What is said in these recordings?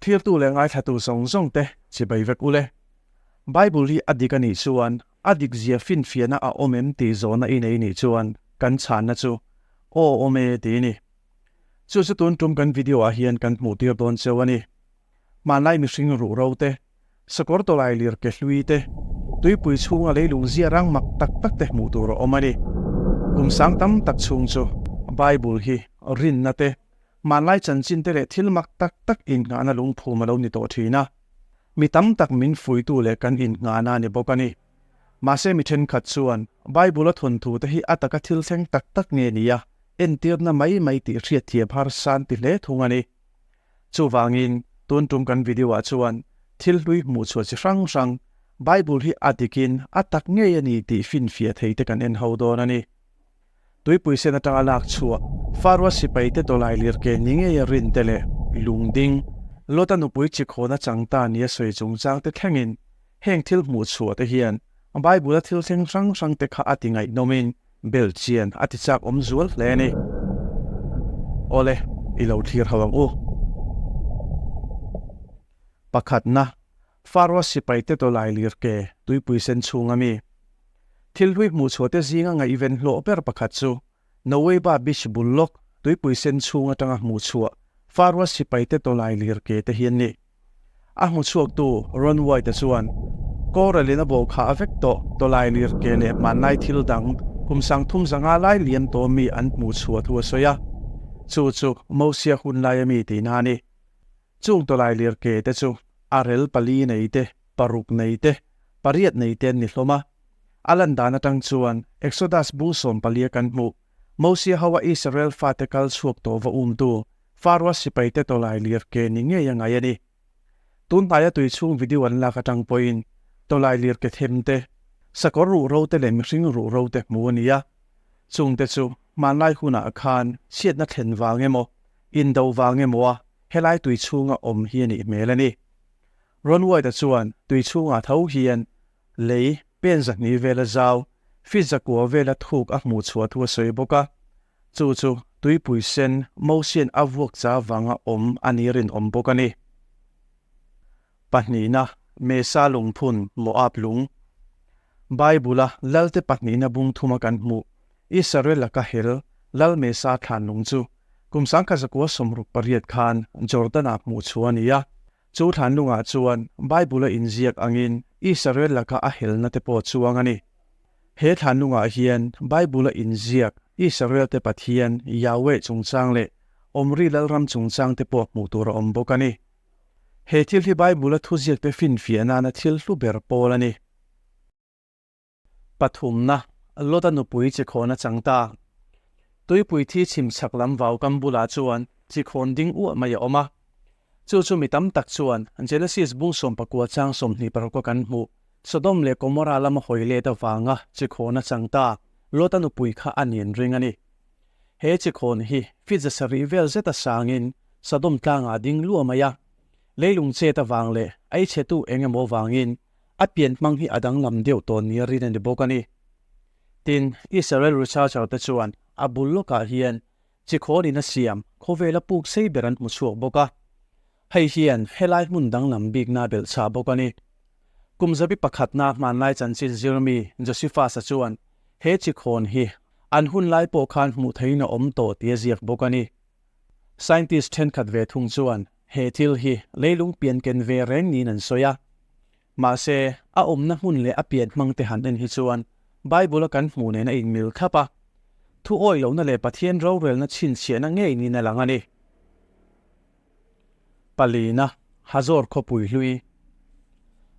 Thirtu leh ngaithlatu zawng zawng te chibai vek ule. Bible hi a dik a nih chuan a dik zia finfiahna a awm em tih zawhna i nei nih chuan kan chhanna chu aw awm e tih a ni. Chu chu tun tum kan video ah hian kan hmuh tir dawn cheu a ni. Hmanlai mihring ruh ro te, sakawr tawlai lir ke hlui te, tuipui chhunga leilung zia rang mak tak tak te hmuh tur a awm a ni. Kum sang tam tak chhung chu Bible hi rinna te, hmanlai chanchin te leh thil mak tak tak innghahna lungphum a lo ni tawh thin a. Mi tam tak min fuitu leh kan innghahna a ni bawk a ni. Mahse mi thenkhat chuan Bible-a thawnthu te hi a taka thil thleng tak tak nge nia entirna mai mai tih hriatthiam harsa an ti hle thung a ni. Chuvangin, tun tum kan video-ah chuan thil hlui hmuh chhuah chi hrang hrang, Bible hi a dikin a tak ngei a ni tih finfiah thei te kan en ho dawn a ni. Tuipui sen atanga lak chhuah, Faroa sipaite tawlai lir ke ni ngeia rin te leh lungding, Lota nupui chikhawna chang ta nia sawi chungchang te thlengin heng thil hmuh chhuah te hian Bible-a thil thleng hrang hrang te kha a ti ngaihnawmin belchian a ti chak awm zual hle a ni. Awle, i lo thlir ho ang u. Pakhatna, Faroa sipaite tawlai lir ke tuipui sen chhunga mi. Thil hlui hmuh chhuah te zinga ngaihven hlawh ber pakhat chu Noweiba Beach bul lawk tuipui sen chhung atanga hmuh chhuah Faroa sipaite tawlai lir ke te hi an ni. A hmu chhuaktu Ron White-a chuan, Coral-in a bawh khah vek tawh tawlai lir ke leh hmanlai thil dang kum 35 lai liam tawh mi an hmuh chhuah thu a sawi a. Chu chu Mosia hun laia mi tihna a ni. Chung tawlai lir ke te chu a rel pali nei te, paruk nei te, pariat nei te an ni hlawm a. A lan dan atang chuan Exodus bung 14 kan hmuh Mosia hoa Israel fate kal chhuak tawh va umtu Faroa sipaite tawlai lir ke ni ngei a ngai a ni. Tun hnaia tui chhung video an lak atang pawhin tawlai lir ke them te, sakawr ruh ro te leh mihring ruh ro te hmu a ni a. Chungte chu hmanlai hunah khan chhiatna thlen vang emaw, indo vang emaw a helai tui chhunga awm hi a nih hmel a ni. Ron White-a chuan tui chhungah tho hian lei pen 200 vela zau, feet 9 vela thuk a hmuh chhuah thu a sawi bawk a. Chu chu tuipui sen Mosian a vuak cha vanga awm a ni rinawm bawk a ni. Pahnihna, Mesa lungphun, Moab lung. Bible-a Lalte pahnihna bung thuma kan hmuh, Israel laka hel Lal Mesa thlan lung chu kum 1968 khan Jordan-ah hmuh chhuah a ni a. Chu thlan lungah chuan Bible-a inziak angin Israel laka a helna te pawh chuang a ni. He thlan lungah hian Bible-a inziak Israel-te Pathian Yahweh chungchang leh Omri lalram chungchang te pawh hmuh tur a awm bawk a ni. He thil hi Bible-a thuziakte finfiah nana thil hlu ber pawl a ni. Pathumna, Lota nupui chikhawn a chang ta. Tuipui thi chhim chhak lam vau kam bulah chuan chikhawn ding uah mai a awm a. Chu chu mi tam tak chuan Genesis bung 19 chang 26 a kan hmuh. Sodom leh Gomorrah lama hawi let avanga chikhawn a chang ta, Lota nupui kha a nin ring a ni. He chikhawn hi feet 7 vel zeta sangin Sodom tlangah a ding luah mai a. Leilung chet avang leh ei chhetu eng emaw vangin a pian hmang hi a danglam deuh tawh nia rin a ni bawk a ni. Tin, Israel researcher te chuan a bul lawkah hian chikhawn in a siam khawvela puk sei ber an hmu chhuak bawk a. Hei hian helai hmun danglam bikna a belh chah bawk a ni. Kum zabi pakhatna hmanlai chanchin zirmi Josephus-a chuan he chikhawn hi an hunlai pawh khan hmuh theihin a awm tawh tih a ziak bawk a ni. Scientist thenkhat ve thung chuan he thil hi leilung pian ken ve reng niin an sawi a. Mahse, a awmna hmun leh a pian hmang te han en hi chuan Bible-a kan hmuh nen a inmil thlap a. Thu awih lohna leh Pathian rorelna chhinchhiahna ngei niin a lang a ni. Palina, Hazor khawpui hlui.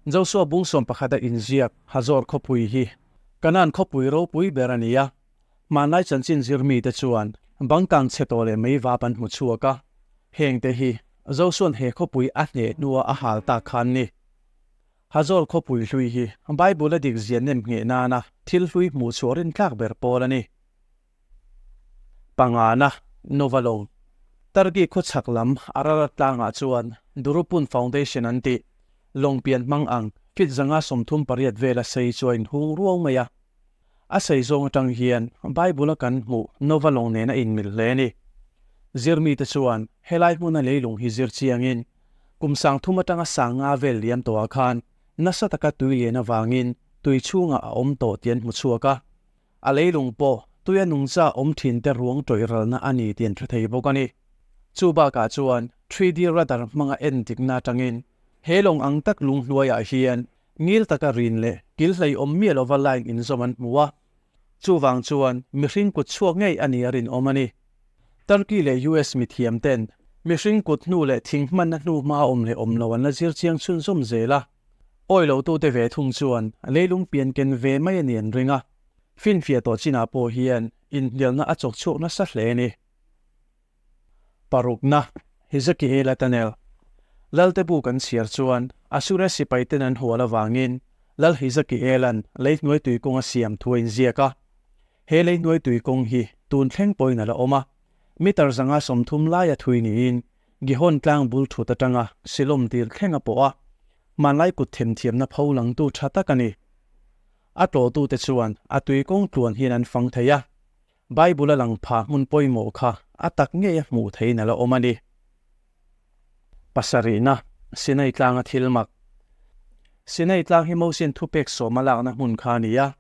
Joshua bung 11 a inziak Hazor khawpui hi Kanaan khawpui ropui ber a ni a. Hmanlai chanchin zir mite chuan bangkang chhe tawh leh mei vap an hmu chhuak a. Hengte hi Josua'n he khawpui a hneh hnua a hal tak kha an ni. Hazor khawpui hlui hi Bible a dik zia nem ngheh nana thil hlui hmuh chhuah rintlak ber pawl a ni. Pangana, Novalong. Turkey khawchhak lam Ararat tlangah chuan Durupun Foundation an tih lawng pian hmang ang feet 138 vela sei chu a inhung ruau mai a. A sei zawng atang hian Bible-a kan hmuh Nova lawng nen a inmil hle a ni. Zirmite chuan helai hmuna leilung hi zir chiangin. Kum 3000 atanga 5000 vel liam tawhah khan nasa taka tui lian avangin tui chhungah a awm tawh tih an hmu chhuak a. A leilung pawh tuia nungcha awm thinte ruang tawih ralna a ni tih an hre thei bawk a ni. Chu bakah chuan 3D radar hmanga en dikna atangin he lawng ang tak lung hnuaiah hian ngil taka rin leh kil hlei awm miah lova line inzawm an hmu a. Chuvang chuan mihring kut chhuak ngei a ni a rinawm a ni. Turkey leh US mithiam ten mihring kut hnu leh thing hmanna hnu hma awm leh awm lo an la zir chiang chhunzawm zel a. Awi lo tute ve thung chuan leilung pian ken ve mai a ni an ring a. Finfiah tawh chinah pawh hian inhnialna a chawk chhuak nasa hle a ni. Parukna, Hezekiela Tunnel. Lalte bu kan chhiar chuan Assuria sipaiten an hual avangin Lal Hezekiela'n leihnuai tuikawng a siam thu a inziak a. He leihnuai tuikawng hi tun thleng pawhin a la awm a, meter 130 laia thui niin Gihon tlang bul thut atanga Silom dil thleng a pawh a, hmanlai kut themthiamna pho langtu tha tak a ni. A tlawhtute chuan a tuikawng tluan hian an fang thei a, Bible a lang pha hmun pawimawh kha a tak ngei a hmuh theihin a la awm a ni. Pasarihna, Sinai tlanga thil mak. Sinai tlang hi Mosian thupek sawma lakna hmun kha a ni a.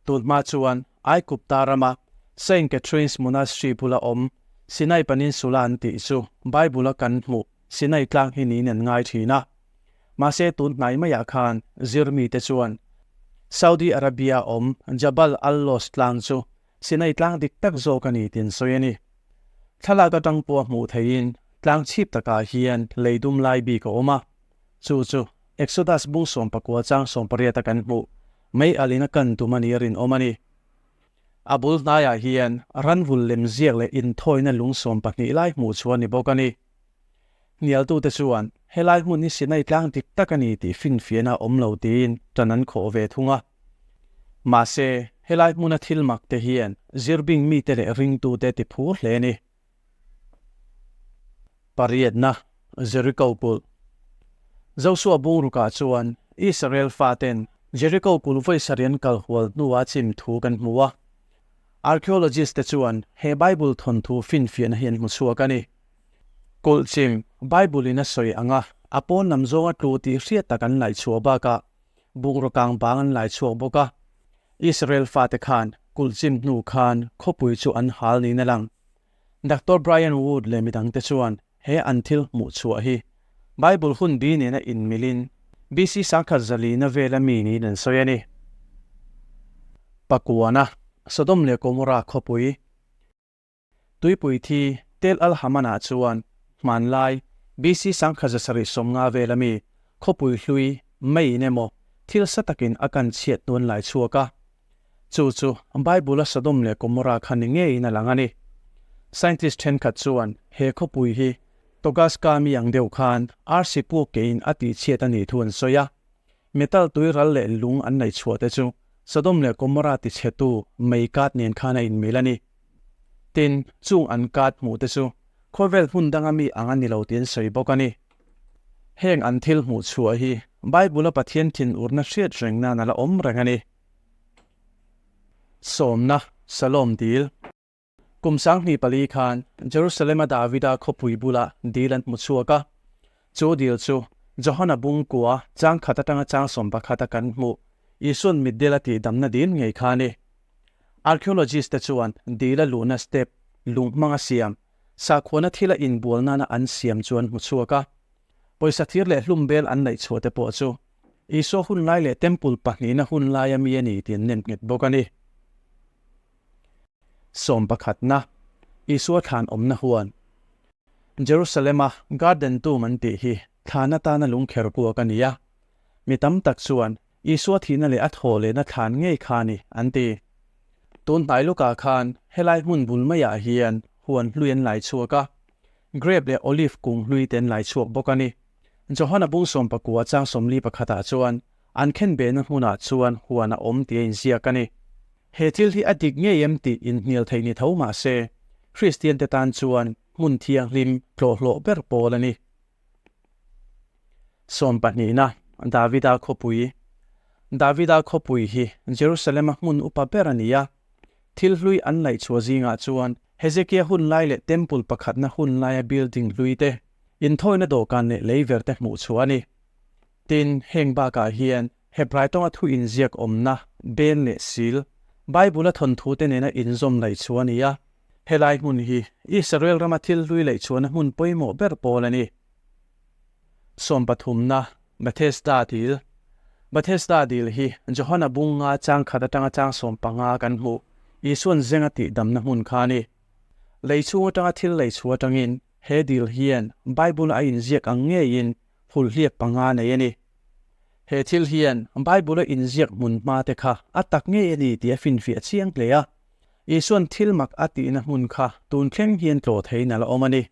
Tun hma chuan Aigupta rama Saint Catherine's Monastery bula awm Sinai Peninsula an tih chu Bible-a kan hmuh Sinai tlang hi niin an ngai thin a. Mahse tun hnai maiah khan zirmite chuan Saudi Arabia awm Jabal al-Lawz tlang chu Sinai tlang dik tak zawk a ni tih an sawi a ni. Thlalak atang pawh a hmuh theihin tlang chhip takah hian lei dum lai bik a awm a. Chu chu Exodus bung 19 chang 18 a kan hmuh mei alin a kan tum a nih a rinawm a ni. A bul hnaiah hian ranvul lem ziak leh inthawina lung 12 lai hmuh chhuah a ni bawk a ni. Hnialtute chuan helai hmun hi Sinai tlang dik tak a ni tih finfiahna a awm lo tiin ṭan an khawh ve thung a. Mahse, helai hmuna thil mak te hian zirbing mite leh ringtute ti phur hle a ni. Pariatna, Jericho kulh. Josua bungrukah chuan Israel faten Jericho kulh vawi sarih an kal hual hnuah chim thu kan hmu a. Archaeologist te chuan he Bible thawnthu finfiahna hi an hmu chhuak a ni. Kulh chim, Bible in a sawi ang a, a pawn lam zawnga tlu tih hriat tak an laih chhuah bakah bungraw kang bang an lai chhuak bawk a. Israel fate khan kulh chim hnu khan khawpui chu an hal niin a lang. Doctor Brian Wood leh midangte chuan he an thil hmuh chhuah hi Bible hun bi nena inmilin BC 1004 vela mi niin an sawi a ni. Pakuana, Sodom leh Gomorrah khawpui Tuipui thi Tel Al Haman-ah chuan hmanlai BC 1750 vela mi khawpui hlui meiin emaw thil sa takin a kan chhiat hnu an lai chhuak a. Chu chu Bible-a Sodom leh Gomorrah kha ni ngeiin a lang a ni. Scientist thenkhat chuan he khawpui hi Togaska mi ang deuh khan arsi puk kein a tihchhiat a nih thu an sawi a. Metal tuiral leh lung an neih chhuah te chu Sodom leh Gomorrah tichhetu mei kat nen khan a inmil a ni. Tin, chung an kat hmuh te chu khawvel hmun danga mi ang a ni lo tih an sawi bawk a ni. Heng an thil hmuh chhuah hi Bible-a Pathian thinurna hriat reng nan a la awm reng a ni. Sawmna, Salom dil. Kum 2004 khan Jerusalem-a Davida khawpui bulah dil an hmu chhuak a. Chu dil chu Johana bung kua chang khat atanga chang 11 a kan hmuh Isuan mitdel a tihdamna dil ngei kha a ni. Archaeologist te chuan dil a luhna step lung hmanga siam sakhuana thila inbual nana an siam chu an hmu chhuak a. Pawisa thir leh hlum bel an neih chhuah te pawh chu Isua hun lai leh Temple pahnihna hun laia mi a ni tih an nem nghet bawk a ni. Sawmpakhatna, Isua thlan awmna huan. Jerusalem-a Garden Tomb an tih hi thlan atana lungkher kuak a ni a. Mi tam tak chuan Isua thihna leh a thawh lehna thlan ngei kha a ni, an ti. Tun hnai lukah khan helai hmun bul maiah hian huan hlui an lai chhuak a, grape leh olive kung hlui te an lai chhuak bawk a ni. Johana bung 19 chang 41 ah chuan an khenbehna hmunah chuan huan a awm tih a inziak a ni. He thil hi a dik ngei em tih inhnial theih ni tho mah se, Kristian te tan chuan hmun thianghlim tlawhhlawh ber pawl a ni. Sawmpahnihna, Davida khawpui. Davida khawpui hi Jerusalem-a hmun upa ber a ni a. Thil hlui an laih chhuah zingah chuan Hezekia hun lai leh Temple pakhatna hun laia building hlui te, Inthawina dawhkan leh leiver te hmuh chhuah a ni. Tin, heng bakah hian Hebrai tawnga thu inziak awmna, bel leh sil, Bible-a thawnthu te nena inzawm laih chhuah a ni a. Helai hmun hi Israel rama thil hlui laih chhuahna hmun pawimawh ber pawl a ni. Sawmpathumna, Bethesda dil. Bethesda dil hi Johana bunga chang khat atanga chang 15 kan hmuh Isuan zenga tihdamna hmun kha a ni. Lei chhung atanga thil lei chhuah atangin he dil hian Bible a inziak ang ngeiin hulhliak panga nei a ni. He thil hian Bible a inziak hmun hma te kha a tak ngei a ni tih a finfiah chiang hle a. Isuan thil mak a tihna hmun kha tun thleng hian tlawh theiin a la awm a ni.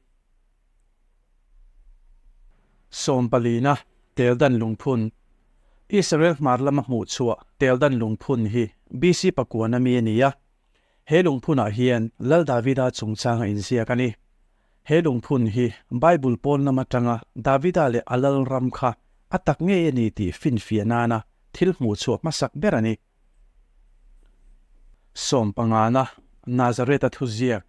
Sawmpalina, Teldan lungphun. Israel hmar lama hmuh chhuah Teldan lungphun hi BC pakuana mi a ni a. He lungphunah hian Lal Davida chungchang a inziak a ni. He lungphun hi Bible pawn lam atanga Davida leh a lal ram kha a tak ngei a ni tih finfiah nana thil hmuh chhuah hmasak ber a ni. Sawmpangana, Nazareth-a thuziak.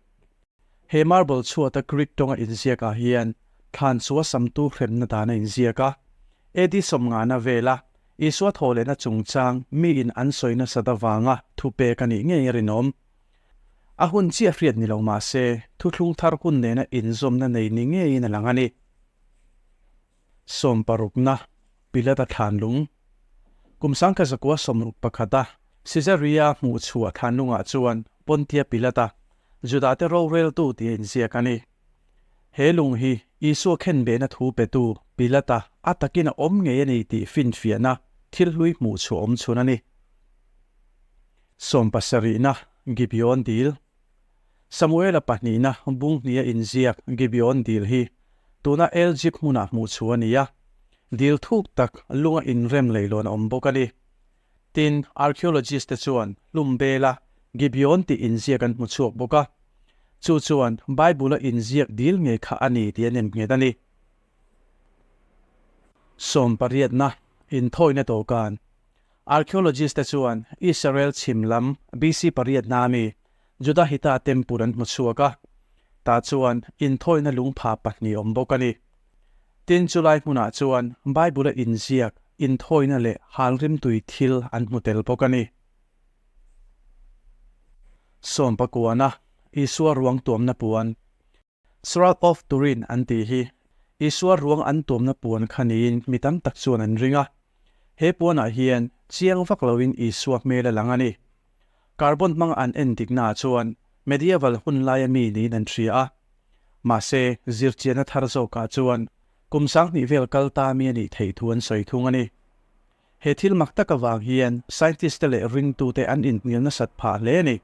He marble chhuata Greek tawnga inziakah hian thlan chu a samtu hremna dan a inziak a. AD sawmngana vela Isua thawhlehna chungchang miin an sawi nasat avanga thupek a nih ngei a rinawm. A hun chiah hriat ni lo mah se, thuthlung thar hun nena inzawmna nei ni ngeiin a lang a ni. Sawmparukna, Pilata thlanlung. Kum sangkha zakua 61 a Caesarea hmuh chhuah thlanlungah chuan Pontia Pilata, Judate roreltu tih a inziak a ni. He lung hi Isua khenbehna thu petu Pilata a takin a awm ngei a ni tih finfiahna thil hlui hmuh chhuah awm chhun a ni. Sawmpasarihna, Gibeon dil. Samuela pahnihna bung hnih a inziak Gibeon dil hi tuna Eljip hmunah hmuh chhuah a ni a, dil thuk tak lunga inrem leilawn a awm bawk a ni. Tin, archaeologist te chuan hlum bela Gibeon tih inziak an hmu chhuak bawk a, chu chuan Bible-a inziak dil ngei kha a ni tih a nemnghet a ni. Sawmpariatna, Inthawina dawhkan. Archaeologist te chuan Israel chhim lam BC pariatna ami Judahita temple an hmu chhuak a, tah chuan inthawina lungpha pahnih awm bawk a ni. Tin, chulai hmunah chuan Bible-a inziak inthawina leh halrimtui thil an hmu tel bawk a ni. Sawmpakuana, Isua ruang tuamna puan. Shroud of Turin an tih hi Isua ruang an tuamna puan kha niin mi tam tak chuan an ring a. He puanah hian chiang vak loin Isua hmel a lang a ni. Carbon hmanga an en diknaah chuan medieval hun laia mi niin an hria a. Mahse, zirchianna thar zawkah chuan kum 2000 vel kal ta mi a nih theih thu an sawi thung a ni. He thil mak tak avang hian scientist te leh ringtute an inhnial nasat phah hle a ni.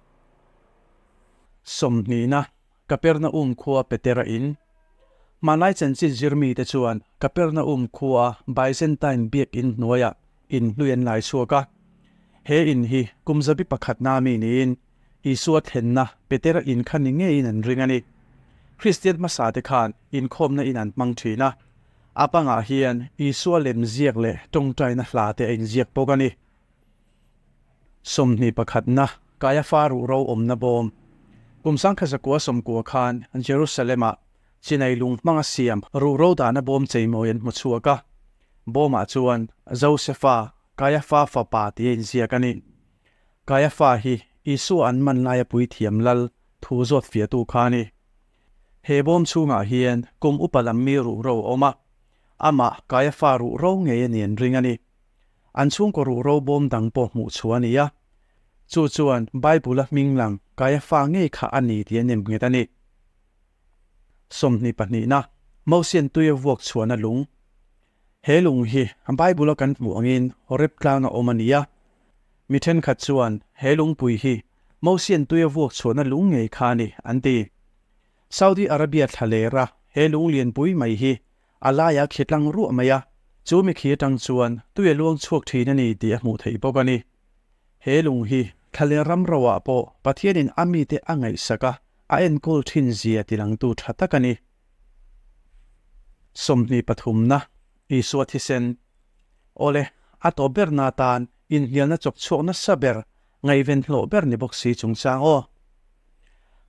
Sawmhnihna, Kapernaum khua Petera in. Hmanlai chanchin zirmite chuan Kapernaum khua Byzantine biakinn hnuaiah in hlui an lai chhuak a. He in hi kum zabi pakhatna mi niin Isua thlenna Petera in kha ni ngeiin an ring a ni. Kristian hmasa te khan inkhawmna in an hmang thin a. A bangah hian Isua lem ziak leh tawngtaina hla te a inziak bawk a ni. 21na, Kaiafa ruhro awmna bawm. Kum 1990 khan Jerusalem-ah Chinai lung hmanga siam ruhro dahna bawm cheimawi an hmu chhuak a. Bawmah chuan Josefa, Kaiafa fapa tih a inziak a ni. Kaiafa hi Isua an man laia puithiam lal thu zawt fiahtu kha a ni. He bawm chhungah hian kum upa lam mi ruhro a awm a, amah Kaiafa ruhro ngei a ni an ring a ni. An chhungkaw ruhro bawm dang pawh hmuh chhuah a ni a, chu chuan Bible-a hming lang Kaiafa ngei kha a ni tih a nemnghet a ni. 22na, Mosian tuia vuak chhuahna lung. He lung hi Bible-a kan hmuh angin Horeb tlanga awm a ni a. Mi thenkhat chuan he lungpui hi Mosian tuia vuak chhuahna lung ngei kha a ni, an ti. Saudi Arabia thlalera he lung lianpui mai hi a laiah khi tlang ruah mai a, chu mi khi atang chuan tui a luang chhuak thin a ni tih a hmuh theih bawk a ni. He lung hi thlaler ram roah pawh Pathianin a mite a ngaihsak a, a enkawl thin zia tilangtu tha tak a ni. 23na, Isua thisen. Awle, a tawp berna atan inhnialna chawk chhuak nasa ber, ngaihven hlawh ber ni bawk si chungchang aw.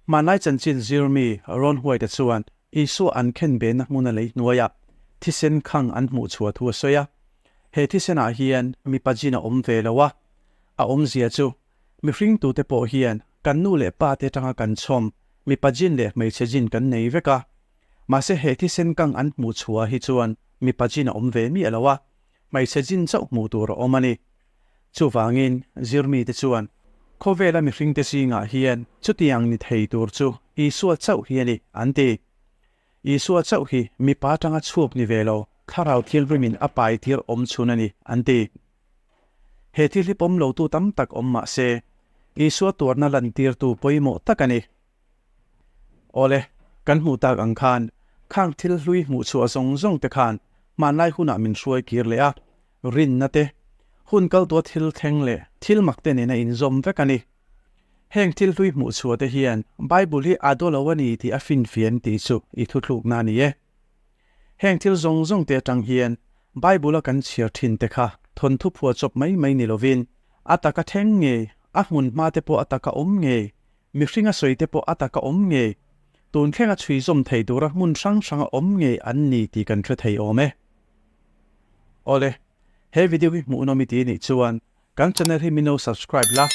Hmanlai chanchin zirmi Ron White-a chuan. Isua an khenbehna hmuna lei hnuaiah thisen khang an hmuh chhuah thu a sawi a. He thisenah hian mipa jin a awm ve lo a, a awmzia chu mihring tute pawh hian kan nu leh pa te atanga kan chhawm mipa jin leh hmeichhe jin kan nei vek a. Mahse he thisen kang an hmuh chhuah hi chuan mipa jin a awm ve miah lo a, hmeichhe jin chauh hmuh tur a awm a ni. Chuvangin, zirmite chuan, Khawvela mihringte zingah hian chutiang ni thei tur chu Isua chauh hi a ni, an ti. Isua chauh hi mipa atanga chhuak ni ve lo, Thlarau Thianghlimin a pai tir awm chhun a ni, an ti. He thil hi pawm lotu tam tak awm mah se, Isua tuarna lantirtu pawimawh tak a ni. Awle, kan hmuh tak ang khan, khang thil hlui hmuh chhuah zawng zawng te khan hmanlai hunah min hruai kir leh a, rinna te, hun kal tua thil thleng leh thil mak te nena inzawm vek a ni. Heng thil hlui hmuh chhuah te hian Bible hi a daw lo a ni tih a finfian tih chu i thuthlukna a ni e. Heng thil zawng zawng te atang hian Bible a kan chhiar thin te kha thawnthu phuah chawp mai mai ni lovin a taka thleng ngei, a hmun hma te pawh a taka awm ngei, Mihring a sawi te pawh a taka awm ngei, tun thlenga chhui zawm thei tura hmun hrang hranga awm ngei an ni tih kan hre thei awm e. Awle, he video hi hmuhnawm i ti nih chuan kan channel hi min lo subscribe la,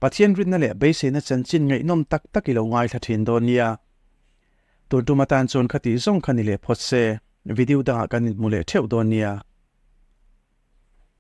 Pathian rinna leh beiseina chanchin ngaihnawm tak tak i lo ngaithla thin dawn nia. Tun tum atan chuan kha tih zawng kha ni leh phawt se, video dangah kan inhmu leh theuh dawn nia.